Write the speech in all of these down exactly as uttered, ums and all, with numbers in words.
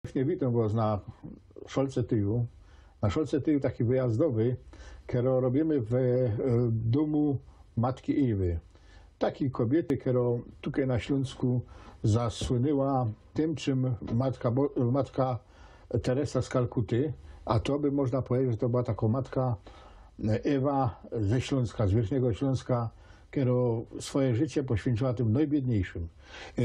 Serdecznie witōm wŏs na szolce tyju. Na szolce tyju taki wyjazdowy, kero robiymy w e, dōmu matki Ewy. Takij kobiyty, kero tukej na Ślōnsku zasłynęła tym, czym matka, Bo- matka Teresa z Kalkuty, a to by można powiedzieć, że to była takŏ matka e, Ewa ze Ślōnska, z Wiyrchnego Ślōnska, kero swoje życie poświęciła tym nojbiydniejszym. E,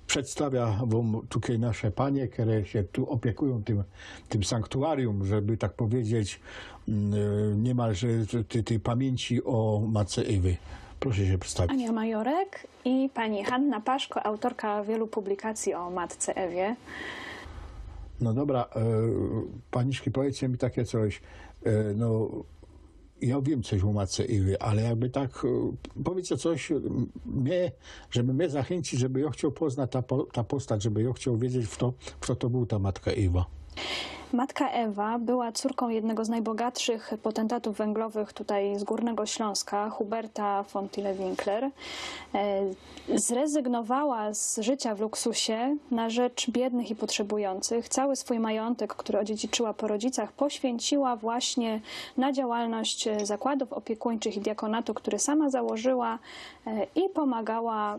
Przedstawia wōm tukej nasze panie, kere sie tu ôpiekujōm tym, tym sanktuarium, żeby tak powiedzieć, mm, e, niymalże ty, tyj pamiyńci ô matce Ewie. Proszę sie przedstawić. Ania Majorek i pani Hanna Paszko, autorka wielu publikacji o matce Ewie. No dobra, e, paniczki, powiedzcie mi takie coś. E, no, jŏ wiym coś ô matce Ewie, ale jakby tak, e, powiedzcie coś, e, mie, żeby mie zachyncyć, żeby jŏ chcioł poznać ta, po- ta postać, żeby jŏ chcioł wiedzieć, kto, kto to bōł ta matka Ewa. Matka Ewa była córką jednego z najbogatszych potentatów węglowych tutaj z Górnego Śląska, Huberta von Tille-Winkler. E, Zrezygnowała z życia w luksusie na rzecz biednych i potrzebujących. Cały swój majątek, który odziedziczyła po rodzicach, poświęciła właśnie na działalność e, zakładów opiekuńczych i diakonatu, który sama założyła e, i pomagała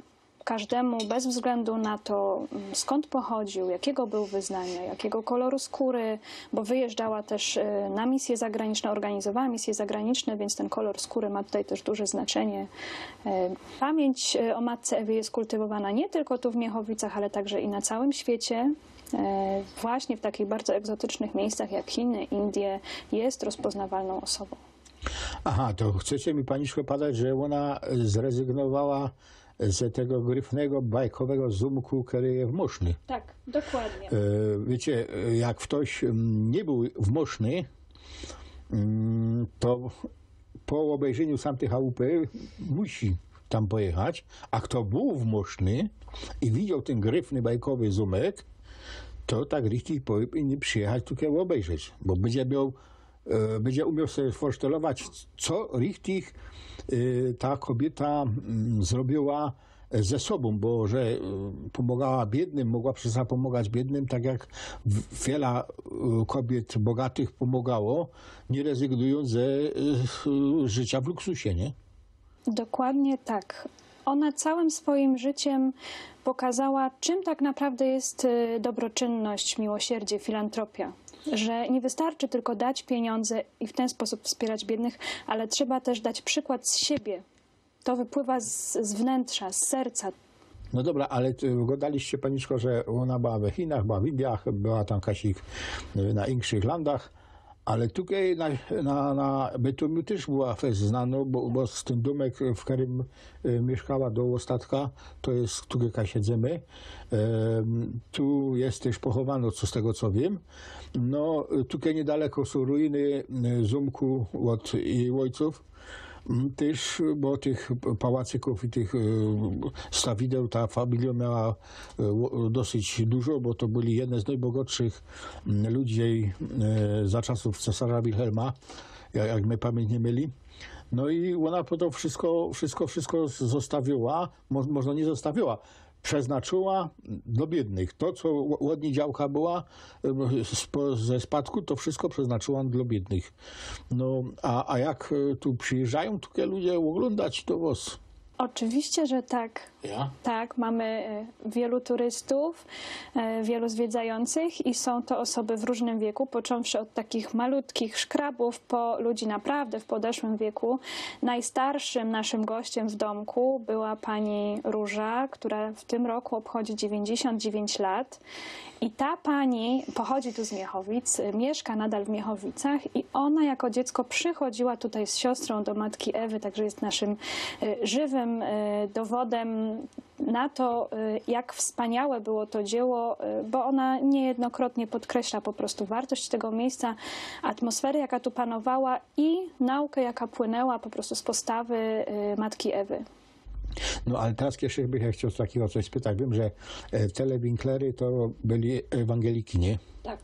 każdemu bez względu na to, mm, skąd pochodził, jakiego był wyznania, jakiego koloru skóry, bo wyjeżdżała też e, na misje zagraniczne, organizowała misje zagraniczne, więc ten kolor skóry ma tutaj też duże znaczenie. E, Pamięć e, o matce Ewie jest kultywowana nie tylko tu w Miechowicach, ale także i na całym świecie. E, Właśnie w takich bardzo egzotycznych miejscach jak Chiny, Indie jest rozpoznawalną osobą. Aha, to chcecie mi, paniczko, padać, że ona zrezygnowała z tego gryfnego, bajkowego zōmku, kery je w Moszny. Tak, dokładnie. E, Wiecie, jak ftoś mm, niy bōł w Moszny, mm, to po ôbejrzyniu sam tyj chałupy musi tam pojechać, a fto bōł w Moszny i widzioł tyn gryfny, bajkowy zōmek, to tak richtig powiyniyn przijechać tukej ôbejrzeć, bo bydzie mioł e, bydzie umioł sobie forsztelować, co richtig e, ta kobiyta mm, zrobiła ze sobōm, bo że e, pōmŏgała biydnym, mogła przeca pōmŏgać biydnym, tak jak w- wiela e, kobiyt bogatych pōmŏgało, niy rezygnujōnc ze e, życia w luksusie, nie? Dokładnie tak. Ona całym swoim życiem pokazała, czym tak naprawdę jest y, dobroczynność, miłosierdzie, filantropia. Że nie wystarczy tylko dać pieniądze i w ten sposób wspierać biednych, ale trzeba też dać przykład z siebie. To wypływa z, z wnętrza, z serca. No dobra, ale ty- gŏdaliście, paniczko, że ona była we Chinach, była w Indiach, była tam kasik y, na inkszych landach, ale tukej na, na, na Bytomiu tyż była fest znanŏ, bo, bo z tyn dōmek, w kerym y, miyszkała do ôstatka, to je tukej, kaj siedzymy. Em, Tu je tyż pochowanŏ, co z tego co wiym. No, y, tukej niydaleko sōm ruiny y, zōmku ôd jeji ôjcōw. Mm, Tyż, bo tych pałacyków i tych e, stawideł ta familijŏ miała e, ło- dosyć dużo, bo to byli jedne z nojbogŏtszych mm, ludzi e, za czasōw cesŏrza Wilhelma, jak, jak mie pamiyńć niy myli. No i ôna po to wszystko, wszystko, wszystko z- zostawiła, mo, może niy zostawiła, przeznaczyła dlŏ biydnych. To, co ł- ôd nij działka była e, z- po- ze spadku, to wszystko przeznaczyła dlŏ biydnych. No, a, a jak e, tu przijyżdżajōm tuke ludzie ôglōndać do wŏs? Oczywiście, że tak. Ja? Tak, mamy e, wielu turystów, e, wielu zwiedzających i są to osoby w różnym wieku, począwszy od takich malutkich szkrabów po ludzi naprawdę w podeszłym wieku. Najstarszym naszym gościem w domku była pani Róża, która w tym roku obchodzi dziewięćdziesiąt dziewięć lat. I ta pani pochodzi tu z Miechowic, y, mieszka nadal w Miechowicach i ona jako dziecko przychodziła tutaj z siostrą do matki Ewy, także jest naszym y, żywym y, dowodem na to, y, jak wspaniałe było to dzieło, y, bo ona niejednokrotnie podkreśla po prostu wartość tego miejsca, atmosferę, jaka tu panowała i naukę, jaka płynęła po prostu z postawy y, matki Ewy. No ale teraz jeszcze bych chciał takiego coś spytać. Wiym, że e, te Winklery to byli ewangeliki, nie? Tak.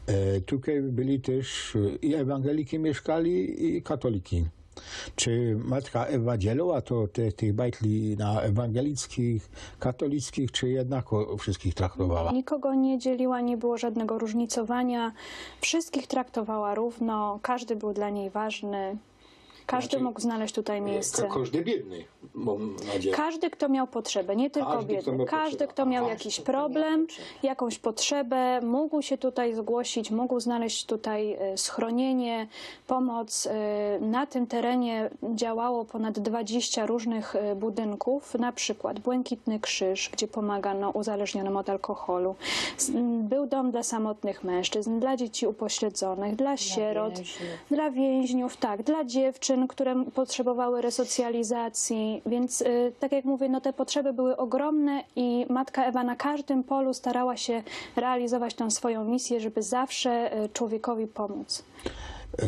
E, Tukej byli tyż e, i ewangeliki miyszkali, i katoliki. Czy matka Ewa dzielała to te, tych bajtli na ewangelickich, katolickich, czy jednako wszystkich traktowała? Nikogo nie dzieliła, nie było żadnego różnicowania. Wszystkich traktowała równo, każdy był dla niej ważny. Każdy Znaczy, mógł znaleźć tutaj miejsce. Ko- Kożdy biedny, mam nadzieję. Każdy, kto miał potrzebę, nie tylko Każdy, kto biedny, miał każdy, potrzebę. kto miał Aha. jakiś problem, jakąś potrzebę, mógł się tutaj zgłosić, mógł znaleźć tutaj e, schronienie, pomoc. E, Na tym terenie działało ponad dwadzieścia różnych e, budynków, na przykład Błękitny Krzyż, gdzie pomagano uzależnionym od alkoholu. S- m, Był dom dla samotnych mężczyzn, dla dzieci upośledzonych, dla sierot, Więźniów. dla więźniów, tak, dla dziewczyn, które potrzebowały resocjalizacji. Więc e, tak jak mówię, no te potrzeby były ogromne i matka Ewa na każdym polu starała się realizować tę swoją misję, żeby zawsze e, człowiekowi pomóc. E,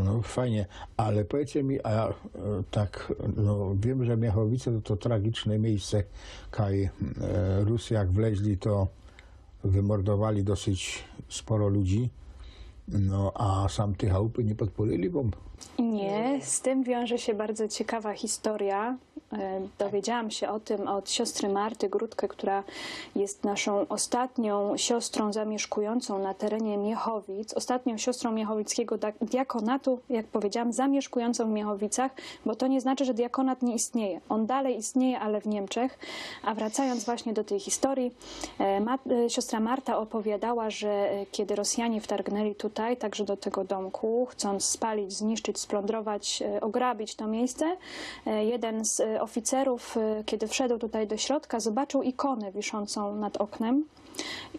No fajnie, ale powiedzcie mi, a e, tak, no wiem, że Miechowice to, to tragiczne miejsce, kaj e, Rusy jak wleźli, to wymordowali dosyć sporo ludzi, no a sam ty chałupy nie podpalili bomb? Nie, z tym wiąże się bardzo ciekawa historia. E, Dowiedziałam się o tym od siostry Marty Grudke, która jest naszą ostatnią siostrą zamieszkującą na terenie Miechowic, ostatnią siostrą miechowickiego dak- diakonatu, jak powiedziałam, zamieszkującą w Miechowicach, bo to nie znaczy, że diakonat nie istnieje. On dalej istnieje, ale w Niemczech. A wracając właśnie do tej historii, e, ma- e, siostra Marta opowiadała, że e, kiedy Rosjanie wtargnęli tutaj, także do tego domku, chcąc spalić, zniszczyć, splądrować, e, ograbić to miejsce, e, jeden z e, oficerów, e, kiedy wszedł tutaj do środka, zobaczył ikonę wiszącą nad oknem.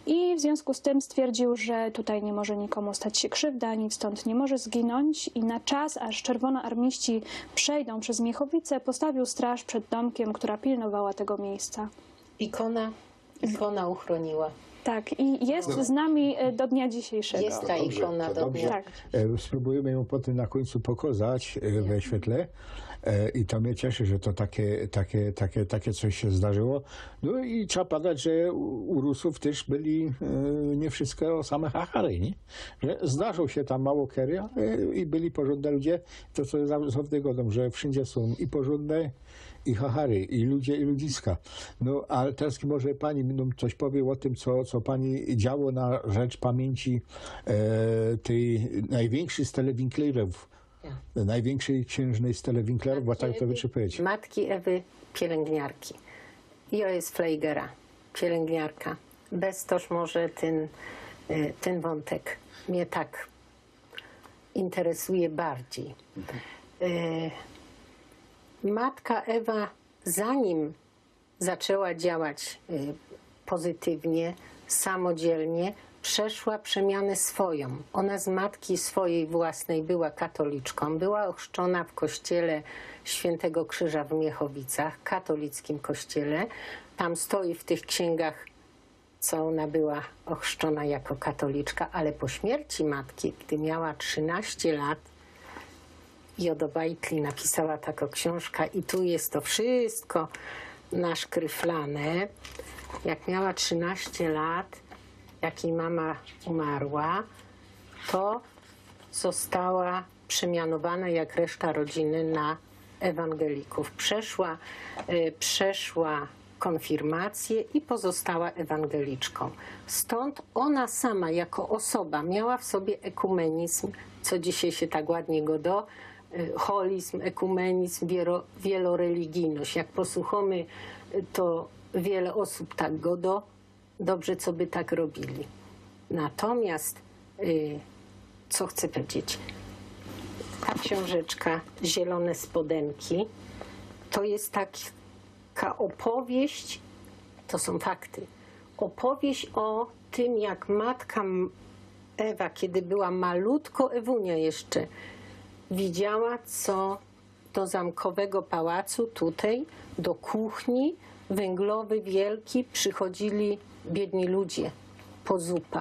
I w związku z tym stwierdził, że tutaj nie może nikomu stać się krzywda, nikt stąd nie może zginąć i na czas, aż czerwonoarmiści przejdą przez Miechowice, postawił straż przed domkiem, która pilnowała tego miejsca. Ikona, ikona uchroniła. Tak, i jest z nami e, do dnia dzisiejszego. Jest ta Dobrze, ikona to do dobrze. dnia. Tak. E, Spróbujemy ją potem na końcu pokazać e, we świetle. E, I to mnie cieszy, że to takie, takie, takie, takie coś się zdarzyło. No i trzeba padać, że u, u Rusów też byli e, nie wszystko same hachary, nie? Że zdarzą się tam mało kery, ale i byli porządne ludzie. To, co za- zawsze godą, że wszędzie są i porządne, i hachary, i ludzie, i ludziska. No, ale teraz może pani nam coś powie o tym, co, co pani działo na rzecz pamięci e, tej największej z Telewinklerów, największej księżnej z Telewinklerów, bo tak to by trzeba powiedzieć. Matki Ewy pielęgniarki. I to jest Fleigera, pielęgniarka. Bez toż może ten, e, ten wątek mnie tak interesuje bardziej. E, Matka Ewa, zanim zaczęła działać e, pozytywnie, samodzielnie, przeszła przemianę swoją. Ona z matki swojej własnej była katoliczką, była ochrzczona w kościele Świętego Krzyża w Miechowicach, katolickim kościele. Tam stoi w tych księgach, co ona była ochrzczona jako katoliczka, ale po śmierci matki, gdy miała trzynaście lat, Jodo Bajtli napisała taką książkę i tu jest to wszystko naszkryflane. Jak miała trzynaście lat, jak jej mama umarła, to została przemianowana jak reszta rodziny na ewangelików. Przeszła, e, przeszła konfirmację i pozostała ewangeliczką. Stąd ona sama jako osoba miała w sobie ekumenizm, co dzisiaj się tak ładnie godo, e, holizm, ekumenizm, wielo, wieloreligijność. Jak posłuchamy, e, to wiele osób tak godo, dobrze, co by tak robili. Natomiast, y, co chcę powiedzieć? Ta książeczka Zielone Spodenki to jest taka opowieść, to są fakty, opowieść o tym, jak matka M- Ewa, kiedy była malutko Ewunia jeszcze, widziała, co do zamkowego pałacu, tutaj, do kuchni węglowej wielkiej przychodzili biedni ludzie po zupę.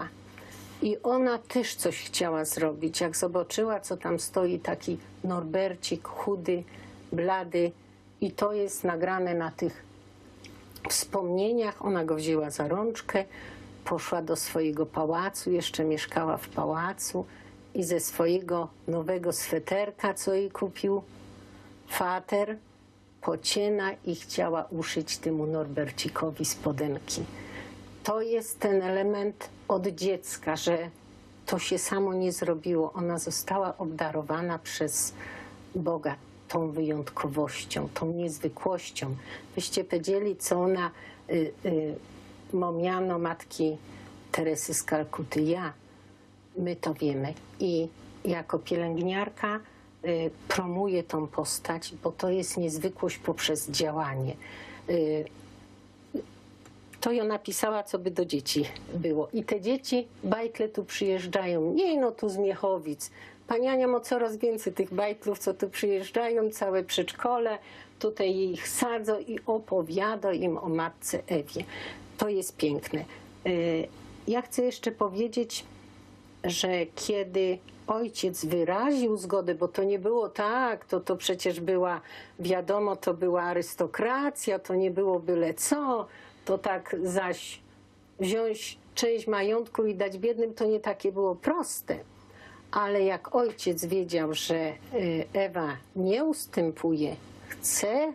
I ona też coś chciała zrobić. Jak zobaczyła, co tam stoi taki Norbercik, chudy, blady, i to jest nagrane na tych wspomnieniach, ona go wzięła za rączkę, poszła do swojego pałacu, jeszcze mieszkała w pałacu i ze swojego nowego sweterka, co jej kupił fater pociena i chciała uszyć tymu Norbercikowi spodenki. To jest ten element od dziecka, że to się samo nie zrobiło. Ona została obdarowana przez Boga tą wyjątkowością, tą niezwykłością. Wyście powiedzieli, co ona, y, y, mōm miano matki Teresy z Kalkuty. Ja, my to wiemy. I jako pielęgniarka, y, promuje tą postać, bo to jest niezwykłość poprzez działanie. Y, to ją napisała, co by do dzieci było. I te dzieci, bajtle tu przyjeżdżają, nie no tu z Miechowic. Pani Ania ma coraz więcej tych bajtlów, co tu przyjeżdżają, całe przedszkole, tutaj ich sadzą i opowiada im o matce Ewie. To jest piękne. Y, ja chcę jeszcze powiedzieć, że kiedy ojciec wyraził zgodę, bo to nie było tak, to, to przecież była, wiadomo, to była arystokracja, to nie było byle co, to tak zaś wziąć część majątku i dać biednym, to nie takie było proste. Ale jak ojciec wiedział, że, y, Ewa nie ustępuje, chce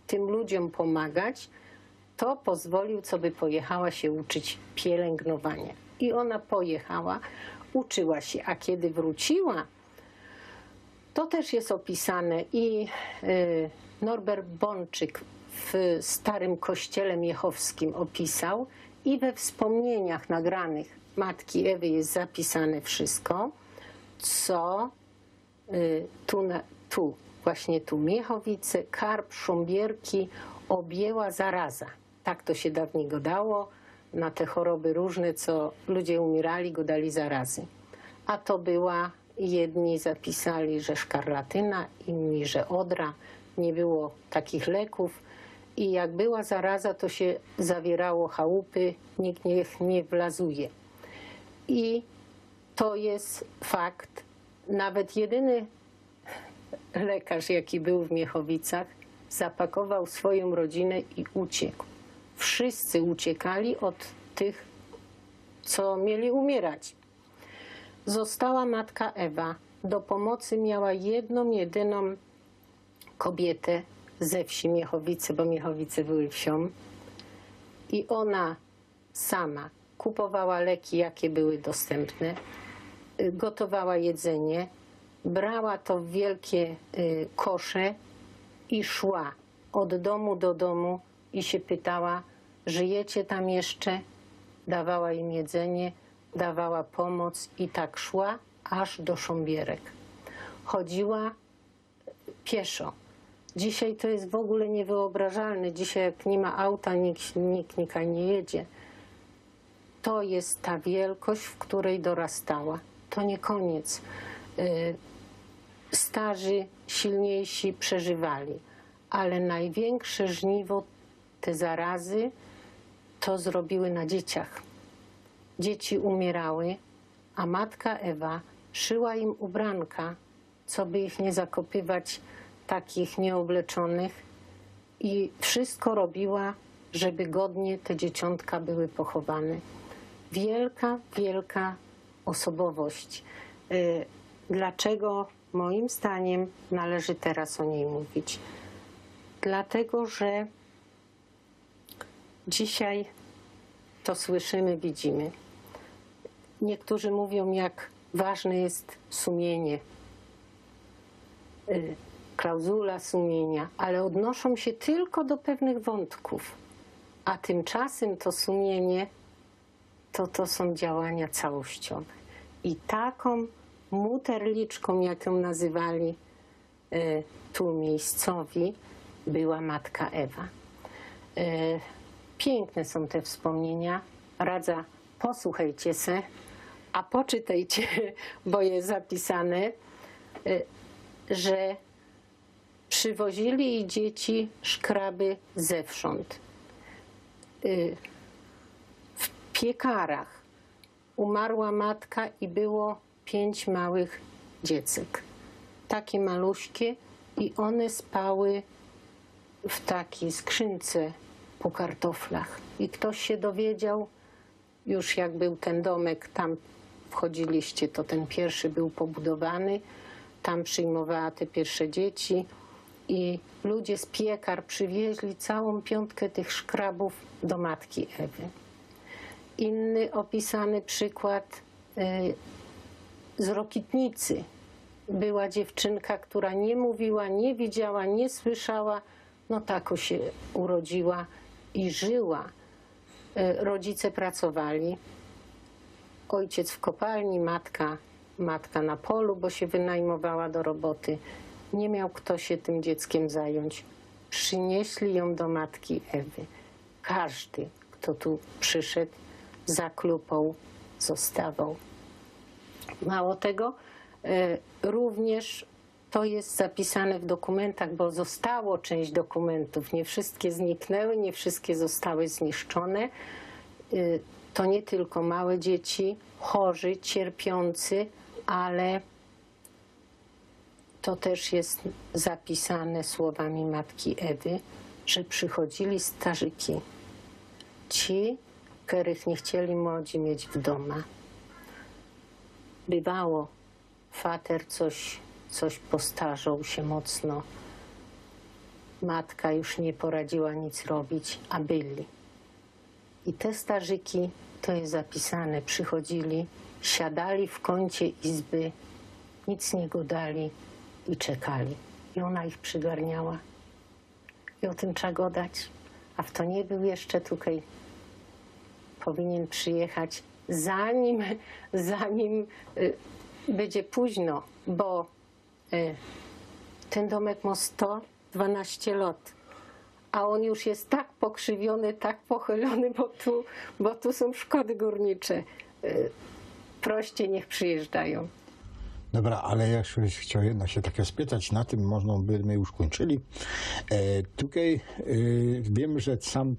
tym ludziom pomagać, to pozwolił, co by pojechała się uczyć pielęgnowania. I ona pojechała, uczyła się, a kiedy wróciła, to też jest opisane i, y, Norbert Bączyk w Starym Kościele Miechowskim opisał i we wspomnieniach nagranych matki Ewy jest zapisane wszystko, co, y, tu, na, tu, właśnie tu Miechowice, Karp, Szumbierki objęła zaraza. Tak to się dawniej gadało, na te choroby różne, co ludzie umierali, gadali zarazy. A to była, jedni zapisali, że szkarlatyna, inni, że odra. Nie było takich leków. I jak była zaraza, to się zawierało chałupy, nikt niech nie wlazuje. I to jest fakt. Nawet jedyny lekarz, jaki był w Miechowicach, zapakował swoją rodzinę i uciekł. Wszyscy uciekali od tych, co mieli umierać. Została matka Ewa. Do pomocy miała jedną, jedyną kobietę ze wsi Miechowice, bo Miechowice były wsią. I ona sama kupowała leki, jakie były dostępne, y, gotowała jedzenie, brała to w wielkie, y, kosze i szła od domu do domu i się pytała: „Żyjecie tam jeszcze?” Dawała im jedzenie, dawała pomoc i tak szła aż do Szumbierek. Chodziła pieszo. Dzisiaj to jest w ogóle niewyobrażalne. Dzisiaj, jak nie ma auta, nikt, nikt nikaj nie jedzie. To jest ta wielkość, w której dorastała. To nie koniec. Y, starzy, silniejsi przeżywali, ale największe żniwo, te zarazy, to zrobiły na dzieciach. Dzieci umierały, a matka Ewa szyła im ubranka, co by ich nie zakopywać, takich nieobleczonych. I wszystko robiła, żeby godnie te dzieciątka były pochowane. Wielka, wielka osobowość. Y, dlaczego moim zdaniem należy teraz o niej mówić? Dlatego, że dzisiaj to słyszymy, widzimy. Niektórzy mówią, jak ważne jest sumienie, y, klauzula sumienia, ale odnoszą się tylko do pewnych wątków. A tymczasem to sumienie to, to są działania całościowe. I taką muterliczką, jak ją nazywali, e, tu miejscowi, była matka Ewa. E, piękne są te wspomnienia. Radzę, posłuchajcie se, a poczytajcie, bo jest zapisane, e, że przywozili jej dzieci szkraby zewsząd. Y, w piekarach umarła matka i było pięć małych dziecek. Takie maluśkie i one spały w takiej skrzynce po kartoflach. I ktoś się dowiedział, już jak był ten domek, tam wchodziliście, to ten pierwszy był pobudowany, tam przyjmowała te piyrwsze dzieci i ludzie z Piekar przywiyźli całōm piyōntkę tych szkrabōw do matki Ewy. Inny ôpisany przikład, y, z Rokitnicy. Była dziewczynka, ktora niy mōwiła, niy widziała, niy słyszała. No tak sie urodziyła i żyła. Y, rodzice pracowali. Ôjciec w kopalni, matka, matka na polu, bo sie wynajmowała do roboty. Niy mioł fto sie tym dzieckiym zajōńć. Prziniyśli jōm do matki Ewy. Kŏżdy, fto tu prziszoł, zaklupoł, zostawoł. Mało tego, y, rōwmiysz to je zapisane w dokōmyntach, bo ôstało czynść dokōmyntōw, niy wszyjske zniknōły, niy wszyjske ôstały zniszczōne. Y, to niy tylko małe dzieci, chorzy, cierpiōncy, ale to tyż je zapisane słowami matki Ewy, że przichodziyli starzyki, ci, kerych niy chcieli młodzi mieć w dōma. Bywało, fater coś, coś postarzoł sie mocno, matka już niy poradziyła nic robić, a byli. I te starzyki, to je zapisane, przichodziyli, siadali w kōncie izby, nic niy gŏdali i czekali. I ôna ich przigarniała. I ô tym trza gŏdać. A fto niy bōł jeszcze tukej, powiniyn przijechać, zanim, zanim, y, bydzie puźno, bo, y, tyn dōmek mŏ sto dwanaście lŏt, a ôn już je tak pokrzywiōny, tak pochylōny, bo tu, bo tu sōm szkody gōrnicze. Y, proście niych przijyżdżajōm. Dobra, ale jŏ jeszcze chcioł jedno sie takie spytać, na tym można by my już kōńczyli. E, tukej, e, wiym, że sam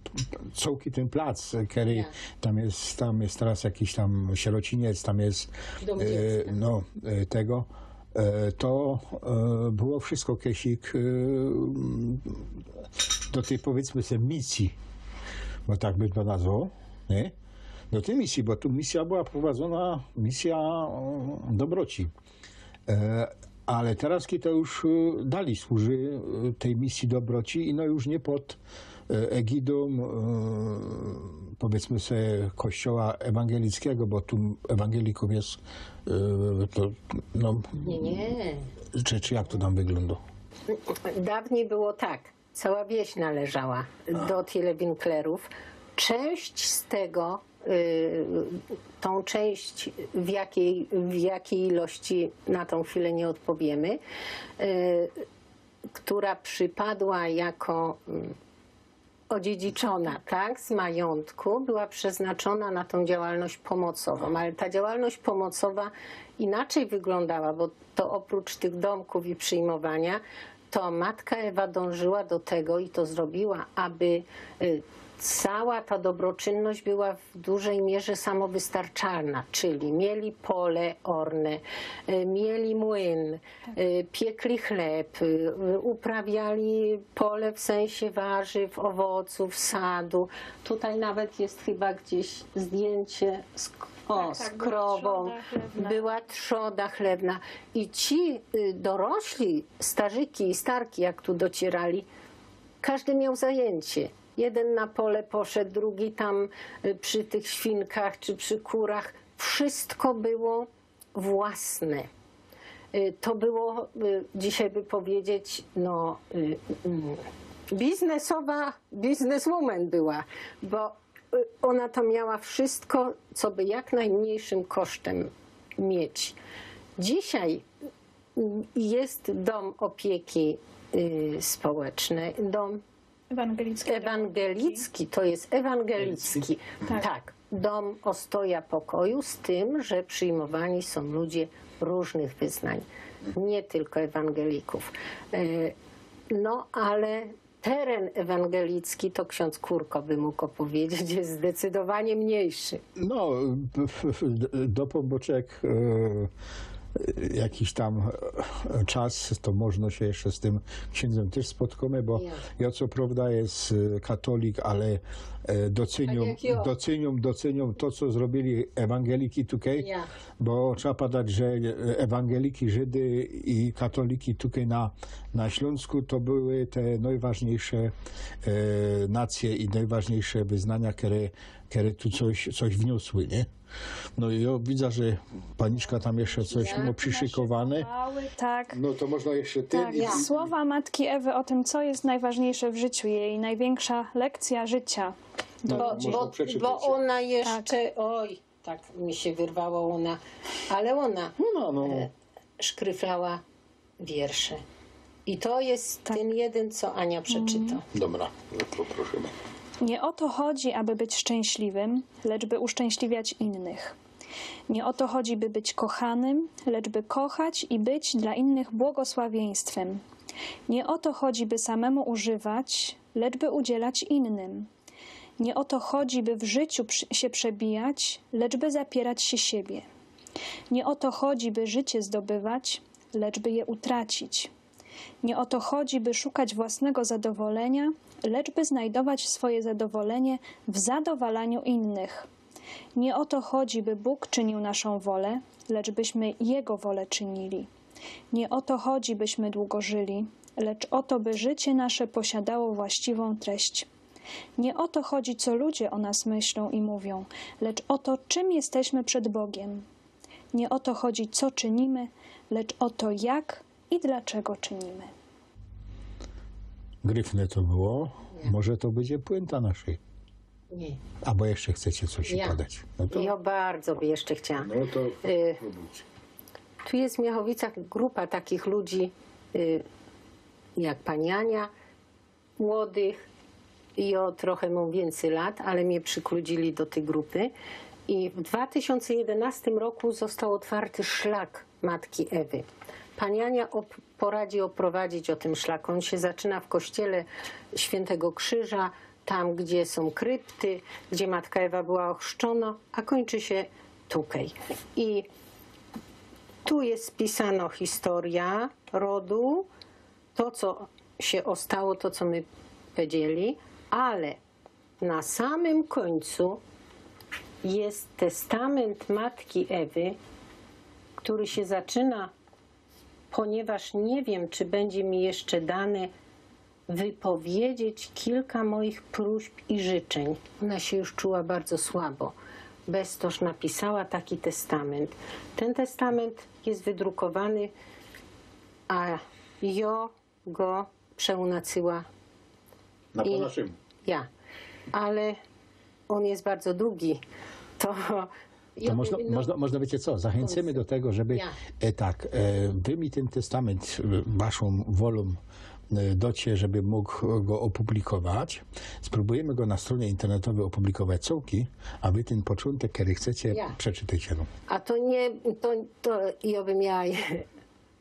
cołki tyn plac, kery tam je, tam je teroz jakiś tam sierociniec, tam je, e, no, e, tego, e, to, e, było wszysko kesik, e, do tyj, powiydzmy se, misyje, bo tak bych to nazwoł, niy? Do tyj misyje, bo tu misyja była prowadzōna, misyja, e, dobroci. E, ale teroz to już, e, dalij służy, e, tyj misyje dobroci i no już niy pod, e, egidōm, e, powiydzmy se, kościoła ewangelickego, bo tu ewangelikōw je, e, to, no, niy, niy. Czy, czy jak to tam wyglōndo? Dawnyj było tak. Coła wieś należała do tele Winklerōw. Czynść z tego, y, tōm czynść, w jakij, w jakij ilości, na tōm chwilã niy ôdpowiymy, y, ftora przipadła jako, mm, ôdziedziczōna, tak, z majōntku, była przeznaczōna na tōm działalność pōmocowōm. Ale ta działalność pōmocowa inaczyj wyglōndała, bo to ôprōcz tych dōmkōw i przijmowaniŏ, to matka Ewa dōnżyła do tego i to zrobiyła, aby, y, coła ta dobroczynność była w dużej mierze samowystarczalnŏ, czyli mieli pole ôrne, y, mieli młyn, y, piekli chleb, y, uprawiali pole w sensie warzyw, ôwocōw, sadu. Tukej nawet je chyba gdzieś zdjyńcie z, ô, tak, tak, z krowōm. Była trzoda chlewna. Była trzoda chlewna. I ci, y, dorośli, starzyki i starki, jak tu docierali, kŏżdy mioł zajyncie. Jedyn na pole poszoł, drugi tam, y, przi tych świnkach czy przi kurach. Wszysko było własne. Y, to było, y, dzisiej by powiedzieć, no, y, mm, biznesowa, bizneswoman była, bo, y, ôna to miała wszysko, co by jak nojmniejszym kosztym mieć. Dzisiej, y, je dōm ôpieki, y, społecznyj, dōm Ewangelicki. Ewangelicki, to je ewangelicki. Tak. Tak. Dōm Ôstoja Pokoju, z tym, że przijmowani sōm ludzie rōżnych wyznań. Niy tylko ewangelikōw. E, no, ale teren ewangelicki, to ksiōndz Kurko by mōg ôpowiedzieć, je zdecydowanie mniejszy. No, w, w, w, do Pōnbōczek, e, jakiś tam e, czas, to można się jeszcze z tym księdzem też spotkamy, bo Ja. ja co prawda jest e, katolik, ale e, doceniam, Tak jak ja. doceniam, doceniam to, co zrobili ewangeliki tutaj, Ja. bo trzeba padać, że e, ewangeliki, Żydy i katoliki tutaj na, na Śląsku to były te najważniejsze e, nacje i najważniejsze wyznania, które, które tu coś, coś wniosły, nie? No i ja widzę, że paniczka tam jeszcze coś Ja. ma przyszykowane. Tak, No to można jeszcze tym tak. i, i, Słowa matki Ewy o tym, co jest najważniejsze w życiu, jej największa lekcja życia. No, Do można Bo, przeczytać. bo ona jeszcze, oj, tak mi się wyrwało ona, ale ona No, no, no. e, szkryflała wiersze. I to jest Tak. ten jeden, co Ania przeczyta. Dobra, no to prosimy. Nie o to chodzi, aby być szczęśliwym, lecz by uszczęśliwiać innych. Nie o to chodzi, by być kochanym, lecz by kochać i być dla innych błogosławieństwem. Nie o to chodzi, by samemu używać, lecz by udzielać innym. Nie o to chodzi, by w życiu przy- się przebijać, lecz by zapierać się siebie. Nie o to chodzi, by życie zdobywać, lecz by je utracić. Nie o to chodzi, by szukać własnego zadowolenia, lecz by znajdować swoje zadowolenie w zadowalaniu innych. Nie o to chodzi, by Bóg czynił naszą wolę, lecz byśmy Jego wolę czynili. Nie o to chodzi, byśmy długo żyli, lecz o to, by życie nasze posiadało właściwą treść. Nie o to chodzi, co ludzie o nas myślą i mówią, lecz o to, czym jesteśmy przed Bogiem. Nie o to chodzi, co czynimy, lecz o to, jak i dlaczego czynimy. Gryfne to było. Może to będzie puenta naszej. Nie. Albo jeszcze chcecie coś Ja. podać. No to, Ja bardzo by jeszcze chciała. no to Y, próbujcie. Tu jest w Miechowicach grupa takich ludzi, y, jak pani Ania, młodych. I ja trochę mam więcej lat, ale mnie przykludzili do tej grupy. I w dwa tysiące jedenastym roku został otwarty szlak Matki Ewy. Pani Ania op- poradzi oprowadzić o tym szlaku. On się zaczyna w kościele Świętego Krzyża, tam gdzie są krypty, gdzie Matka Ewa była ochrzczona, a kończy się tutaj. I tu jest spisana historia rodu, to co się ostało, to co my powiedzieli, ale na samym końcu jest testament Matki Ewy, który się zaczyna, ponieważ nie wiem, czy będzie mi jeszcze dane wypowiedzieć kilka moich próśb i życzeń. Ona się już czuła bardzo słabo. Bez to, że napisała taki testament. Ten testament jest wydrukowany, a ja go przełnacyła Na i- po naszemu. Ja, ale on jest bardzo długi. To, To można, można, można, wiecie co, zachęcimy do tego, żeby Ja. e, tak, e, wy mi ten testament e, waszą wolą e, docie, żeby mógł go opublikować. Spróbujemy go na stronie internetowej opublikować cołki, a wy ten początek, kiedy chcecie, Ja. przeczytajcie. No. A to nie, to, to ja bym miała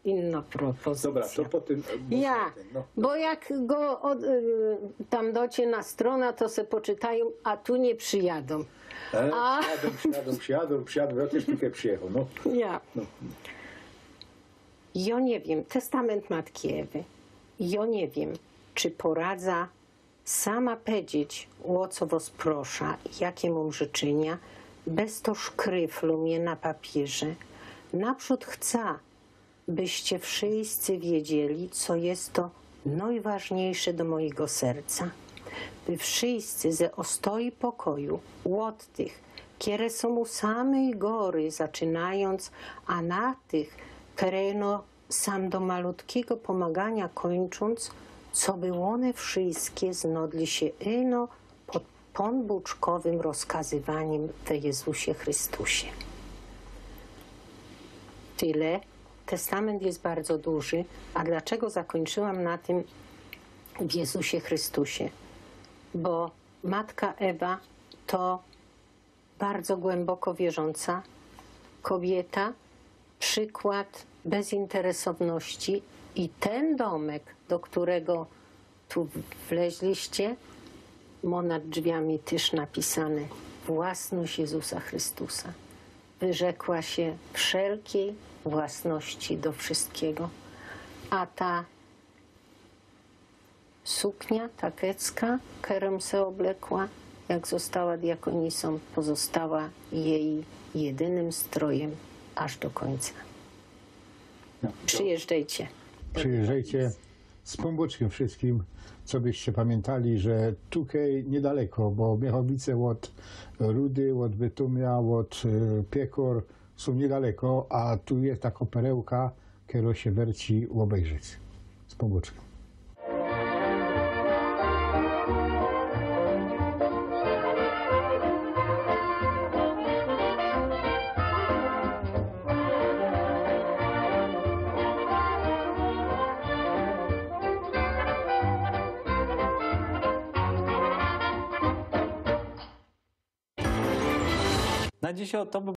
inną propozycję. Dobra, to po tym. e, Ja, ten, no. Bo jak go od, y, tam docie na stronę, to se poczytają, a tu nie przyjadą. E, A- Przyjadą, przyjadą, przyjadą, przyjadą. Ja też tutaj przyjechał. No. Ja. Ja nie wiem, testament Matki Ewy. Ja nie wiem, czy poradzę sama powiedzieć, o co was proszę, jakie mam życzenia, bez to szkryflą je na papierze. Naprzód chcę, byście wszyscy wiedzieli, co jest to najważniejsze do mojego serca. By wszyscy ze ostoji pokoju, od tych, które są u samej gory zaczynając, a na tych, które no sam do malutkiego pomagania kończąc, co by one wszystkie znodli się ino pod pąbuczkowym rozkazywaniem w Jezusie Chrystusie. Tyle. Testament jest bardzo duży, a dlaczego zakończyłam na tym w Jezusie Chrystusie? Bo matka Ewa to bardzo głęboko wierząca kobieta, przykład bezinteresowności i ten domek, do którego tu wleźliście, ma nad drzwiami też napisane własność Jezusa Chrystusa. Wyrzekła się wszelkiej własności do wszystkiego, a ta suknia, ta kecka, kerōm se oblekła, jak została diakonisą, pozostała jej jedynym strojem aż do końca. No. Przyjeżdżajcie. Przyjeżdżajcie z Pōnbōczkiym wszyskim, co byście pamiętali, że tukej niedaleko, bo Miechowice ôd Rudy, ôd Bytōmia, ôd e, Piekor sōm niedaleko, a tu je tako perełka, kerŏ sie werci ôbejrzeć. Z Pōnbōczkiym. Na dzisiej to by